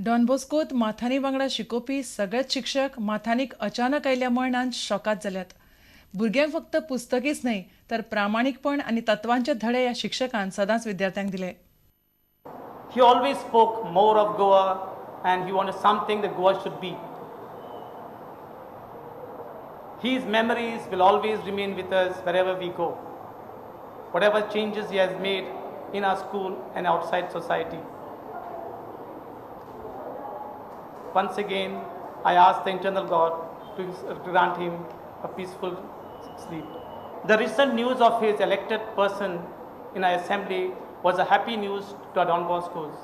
Don बॉस्कोत Mathany वांगडा शिकोवपी सगळेच शिक्षक माथानीक अचानक आयिल्ल्या मरणान शॉकात जाल्यात. भुरग्यांक फक्त पुस्तकीच न्हय तर प्रामाणीकपण आनी तत्वांचे धडे ह्या शिक्षकान सदांच विद्यार्थ्यांक दिले. He always spoke more of Goa and he wanted something that Goa should be. His memories will always remain with us wherever we go. Whatever changes he has made in our school and outside society. Once again, I ask the eternal God to grant him a peaceful sleep. The recent news of his elected person in our assembly was a happy news to our Don Bosco's.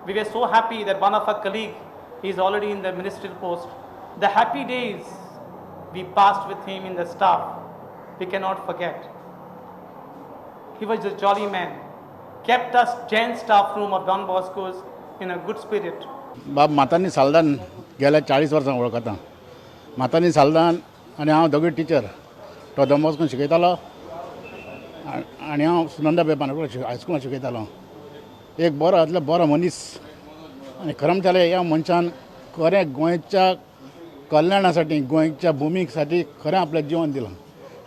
We were so happy that one of our colleagues is already in the ministerial post. The happy days we passed with him in the staff, we cannot forget. He was a jolly man, kept us Jain staff room of Don Bosco's in a good spirit. बाब मातानी सालदान गेल्या 40 वर्सां वळखता. मातानी सालदान आनी हांव दोगूय teacher. तो don बॉस्कोन शिकयतालो आनी हांव सुनंदा बेपान हायस्कुलान शिकयतालो. एक बरो आसलो बरो मनीस आनी खरें म्हणल्यार ह्या मनशान खरें गोंयच्या कल्याणासाठी गोंयच्या भुमीसाठी खरें आपलें जिवन दिलां.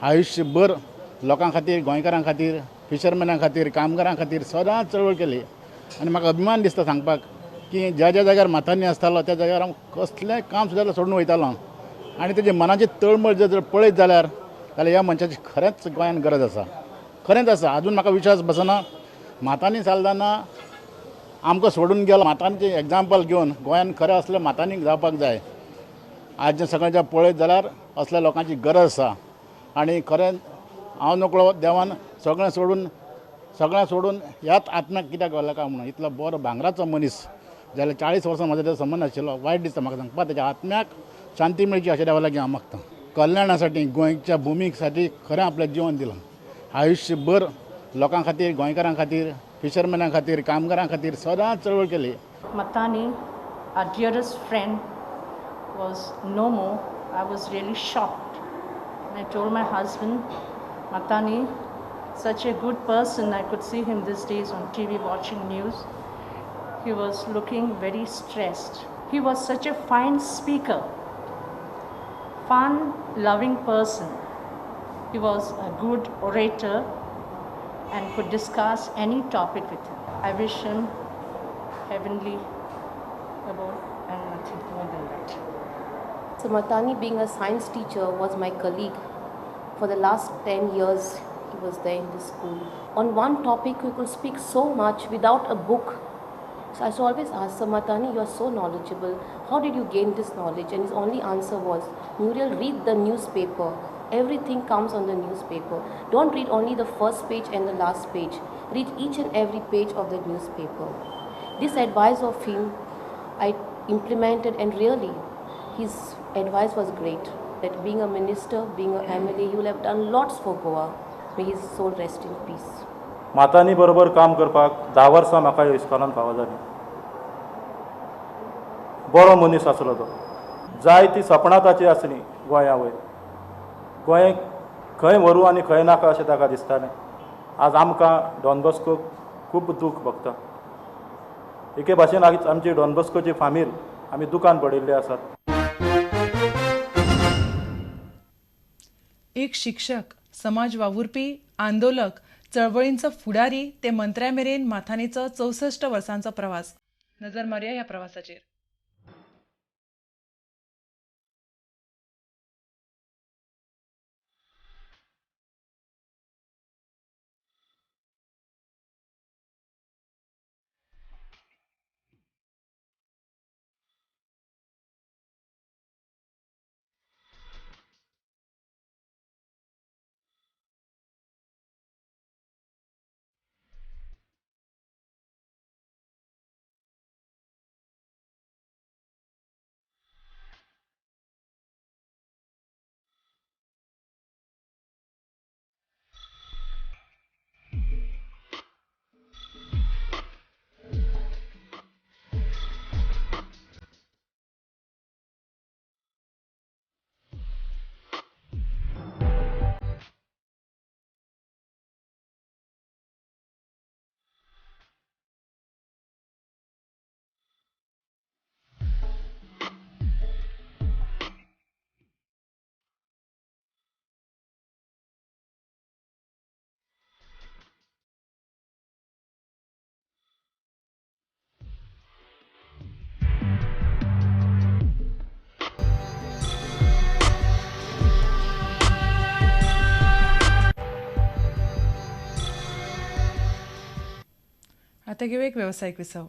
आयुश्यभर लोकां खातीर, गोंयकारां खातीर, फिशरमॅना खातीर, कामगारां खातीर सदांच चळवळ केली. आनी म्हाका अभिमान दिसता सांगपाक की ज्या ज्या जाग्यार माथानी आसतालो त्या जाग्यार हांव कसलेंय काम सुद्दां सोडून वयतालो. आनी तेजी मनाची तळमळ जर पळयत जाल्यार ह्या मनशाची खरेंच गोंयान गरज आसा, खरेंच आसा. अजून म्हाका विश्वास बसना मातानी सालदाना आमकां सोडून गेलो. मातानीचें एग्जाम्पल घेवन गोंयान खरें असलें मातानीक जावपाक जाय. आज जें सगळें जें पळयत जाल्यार असल्या लोकांची गरज आसा. आनी खरें हांव नकळो देवान सगळें सोडून ह्याच आत्म्याक कित्याक व्हरला काय म्हणून. इतलो बरो भांगराचो मनीस जाल्यार 40 वर्सां म्हजो तेजो संबंद आशिल्लो. वायट दिसता म्हाका सांगपाक. तेज्या आत्म्याक शांती मेळची अशें देवा लागीं हांव मागता. कल्याणासाठी गोंयच्या भुमीसाठी खरें आपलें जिवन दिलां. आयुश्यभर लोकां खातीर, गोंयकारां खातीर, फिशरमॅना खातीर, कामगारां खातीर सदांच चळवळ केली. Mathani, our dearest friend, was no more. I was really shocked. And I told my husband, Mathani, such a good person. I could see him these days on TV watching news. He was looking very stressed. He was such a fine speaker, fun, loving person. He was a good orator and could discuss any topic with him. I wish him heavenly abode and nothing more than that. So Mathani, being a science teacher, was my colleague. For the last 10 years, he was there in the school. On one topic, we could speak so much without a book. So I used to always ask, Sir Mathani, you are so knowledgeable. How did you gain this knowledge? And his only answer was, Muriel, read the newspaper. Everything comes on the newspaper. Don't read only the first page and the last page. Read each and every page of the newspaper. This advice of him, I implemented, and really, his advice was great. That being a minister, being an MLA, he will have done lots for Goa. May his soul rest in peace. मातानी बरोबर काम करपाक 10 वर्सां म्हाका इस्कॉलान फावो जाली. बरो मनीस आसलो तो. जाय ती सपनां ताची आसली गोंया वयर. गोंय खंय व्हरूं आनी खंय नाका अशें ताका दिसतालें. आज आमकां डॉन बॉस्को खूब दूख भोगता. एके भाशेन आमची डॉन बॉस्कोची फामील आमी दुकान पडिल्ली आसात. एक शिक्षक, समाज वावुरपी, आंदोलक, चळवळींचो फुडारी ते मंत्र्या मेरेन माथानीचो 64 वर्सांचो प्रवास. नजर मारुया ह्या प्रवासाचेर. आतां घेवया एक वेवसायीक विसव.